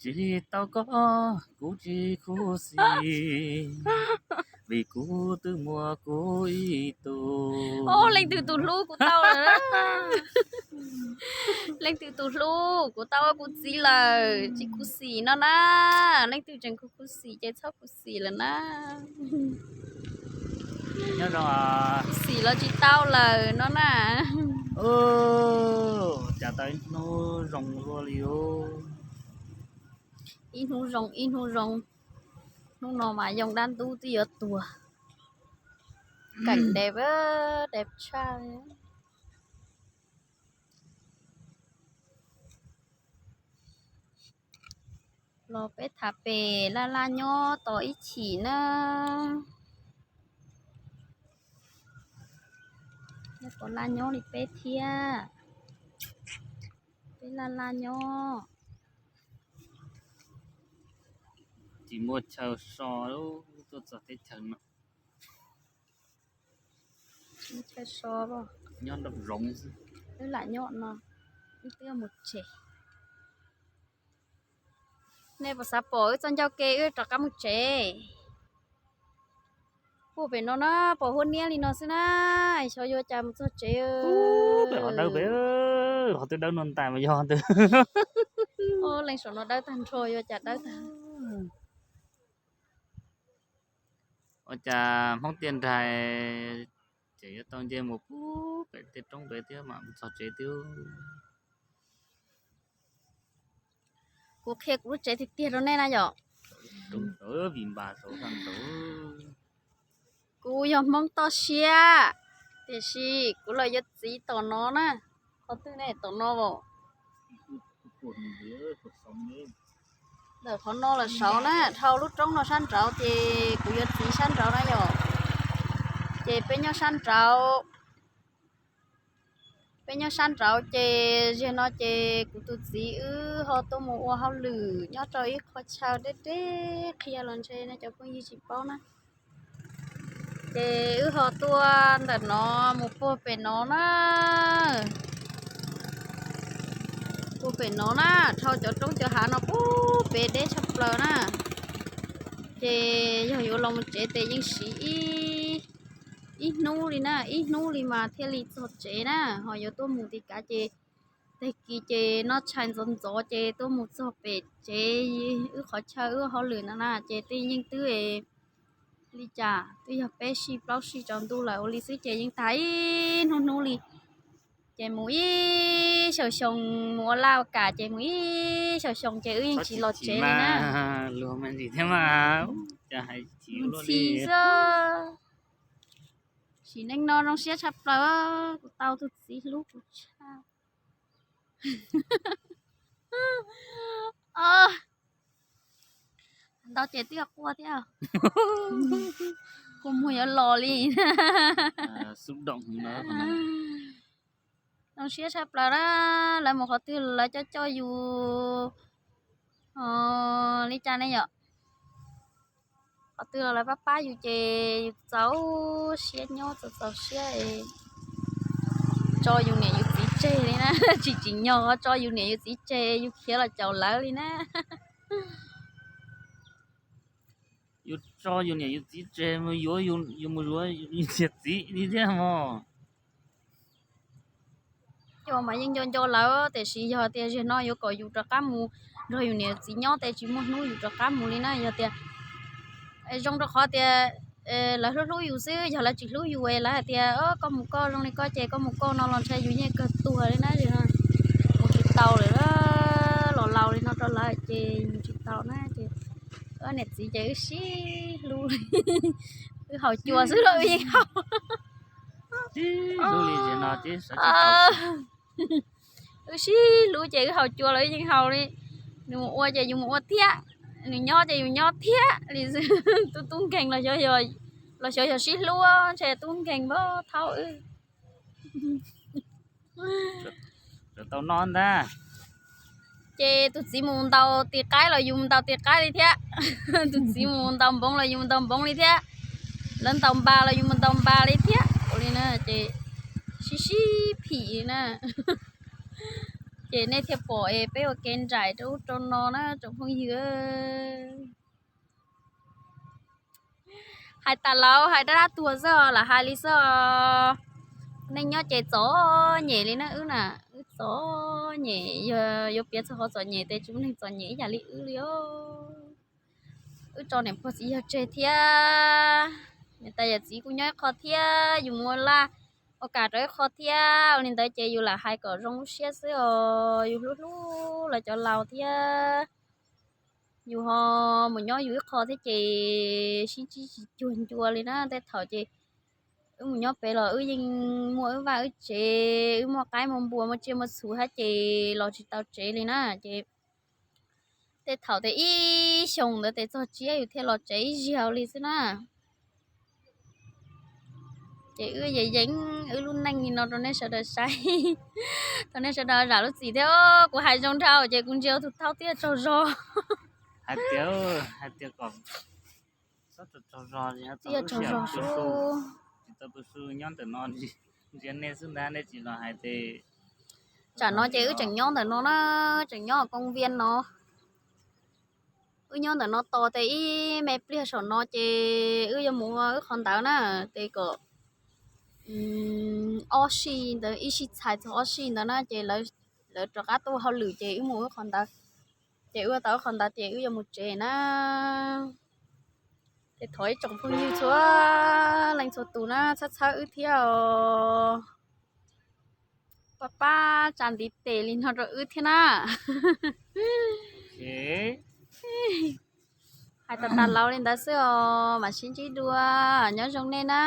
Tsis tau koj kuv tsis khuv xim, vim kuv twb muaj kuv ib tug. Leej twg tus hlub kuv tau lawm. Leej twg tus hlub kuv tau kuv txiv lawm tsis khuv xim no na. Leej twg tseem khuv khuv xim ces txhob khuv xim lawm na. Khuv xim los tsis tau lawm no na. Cas tau ib hnub zoo luaj li os. Ib hnub zoo ib hnub zoo. Hnub no mas yoo dab ntub twb yuav tuag. Cảnh đẹp, đẹp tshaj. Los peb tham pem laj laj nyob tos ib chim na. Nyob tos laj nyob li peb thiab. Peb laj laj nyob. Tsis muaj chaw so, tuaj txog teb chaws no. Chaw so, nyob nram zoov xwb. Wb lam nyob no, wb twb mus tsev. Nej puas xav pom wb txoj ncauj ke wb rov qab mus tsev? Puag pem no na, pom huab niab li no xwb na, xyov yuav cas mus txog tsev. Pem qhov dawb pem, qhov twb dawb no ntais mas yog twb. Leej saum no dawb tag nrho, yuav cas dawb tag. Ua cas Hmoob Tiaj Nraig ces yuav tau nce mus puag pem tej roob pem thiab mam mus txog tsev thiab. Kuv qhia kuv lub tsev tiag tiag rau nej na yom. Kuv yog Hmoob toj siab, tiam sis kuv los yuav txiv tom no na. Qhov twg ne, tom no os? Ntawm qhov no los saud na, dhau lub roob no sab nraud ces kuv yuav txiv sab nraud na yom. Ces peb nyob sab nraud, peb nyob sab nraud ces ziag no ces kuv tus txiv wb ho tuaj mus ua hauj lwm nyob rau ib qho chaw deb deb qhia los ntshe nej cov phooj ywg tsis paub na. Ces wb ho tuaj ntawm no mus puag pem no na. Puag pem no na, dhau cov roob cov hav no puag pem deb tshaj plaws na. Ces yog yuav los mus tsev ces yeej siv ib hnub li na, ib hnub li mas thiaj li txog tsev na. Ho yuav tuaj mus tim kav ces tag kis ces noj tshais ntxov ntxov ces tuaj mus txog pem tsev, wb qhov chaw wb hauj lwm no na ces tej yeej twb li cas twb yog peb sij plaub sij tsaus ntuj lawm ua li xwb ces yeej tag ib hnub hnub li. Ces mus ib xyoos xyoo, mus ua laj ua kam ces mus ib xyoos xyoo ces wb yeej tsis los tsev li na. Luag me ntsis thiab mas, cas hais ntxhi xwb. Sim neej no zoo siab tshaj plaws, kuv tau tus txiv hlub kuv tshaj. Ntau ces twb quaj thiab. Kua muag yuav los li. Zoo siab tshaj plaws na, lawv mus qhov twg lawv coj coj yus li cas ne yom. Qhov twg los lawv pab pab yus ces yus txaus siab nyob txaus txaus siab tso yus niam yus txiv tseg li na. Tsis tsim nyog tso yus niam yus txiv tseg yus khiav los caum lawv li na. Yus tso yus niam yus txiv tseg mus yuav, yus mus yuav yus niam txiv li thiab mog. Coj mas yeej nco nco lawv, tiam sis yog tias zaum no yuav kom yus rov qab mus nrog yus niam txiv nyob ces tsis muaj hnub yus rov qab mus li na. Yog tias zoo rau qhov tias lawv hlub hlub yus xwb, yog lawv tsis hlub yus es lawv hais tias koj mus koj zoo li koj ces koj mus koj no los ntshe yus yeej kawg tuag li na. Mus tsis tau lawm, los laus li no rau lawv ces mus tsis tau na ces niam txiv ces wb sib hlub, wb haus cua xwb los wb yeej haus. Wb sib hlub ces wb haus cua los wb yeej haus li. Nws mus ua ces yus mus ua thiab, nws nyob ces yus nyob thiab li xwb. Tub tub nkeeg los xyov yog sib hlub, ntshe tub nkeeg npab thaub wb. Tau no ntag. Ces tus txiv mus ntaus tis qaib los yus mus ntaus tis qaib li thiab. Tus txiv mus ntaus npoov los yus mus ntaus npoov li thiab. Lawv ntaus npas los yus mus ntaus npas li thiab. Ua li na ces sib sib phim na. Ces nej thiaj pom es peb ua kev nraim rau ub rau no na tsoom phooj ywg. Hais tas laus hais dab dab tuag xwb os, lam hais li xwb os. Neej nyob ces txom nyem li na wb na, wb txom nyem, yog yuav piav txog qhov txom nyem ces tsis muaj neeg txom nyem ib yam li wb li os. Wb tso niam pog txiv yawg tseg thiab, niam tais yawm txiv kuj nyob ib qho thiab, yus mus ua laj ua kam rau ib qho thiab, ua li ntawd ces yus lam hais kom zoo lub siab xwb os, yus hlub hlub lawv cov laus thiab. Yus ho mus nyob yus ib qho thiab ces sib ntsib tsis cuag ncua li na. Tej thaum ces wb mus nyob pem los wb yeej muaj wb vaj wb tsev, wb muaj qaib muaj npua muaj tsiaj muaj txhu thiab ces los tsis tau tsev li na. Ces tej thaum ces ib xyoos ntawd ces txog tsiab yus thiaj los tsev ib zaug li xwb na. Ces wb yeej yees wb lub neej li no rau nej sawv daws saib, rau nej sawv daws zam lub txim thiab. Kuv hais zoo dhau ces kuv ntsia tus thaub twb yog tsaug zog. Hais tias, hais tias kom txhob tsaug zog, txhob tsaug zog xwb. Tsis tau tu su nyob ntawm no ntsia nej xwb ntag, nej tsis los hais ces. Tsam no ces wb tseem nyob ntawm no na, tseem nyob koob viab no. Wb nyob ntawm no tos tes ib me pliag saum no ces wb yuav mus ua wb qhov ntawd na, tes kom ob sij ntawd, ib sij txhais txog ob sij ntawd na ces lawv rov qab tuaj hauj lwm ces wb mus wb qhov ntawd. Ces wb ua tau wb qhov ntawd ces wb yuav mus tsev na. Ces thov ib tsoom phooj ywg txhua leej txhua tus na txhawb txhawb wb thiab os. Pab pab tsa ntiv tes li no rau wb thiab na. Hais tas tas laus li ntawd xwb os, mam sib ntsib dua, nyob zoo nej na.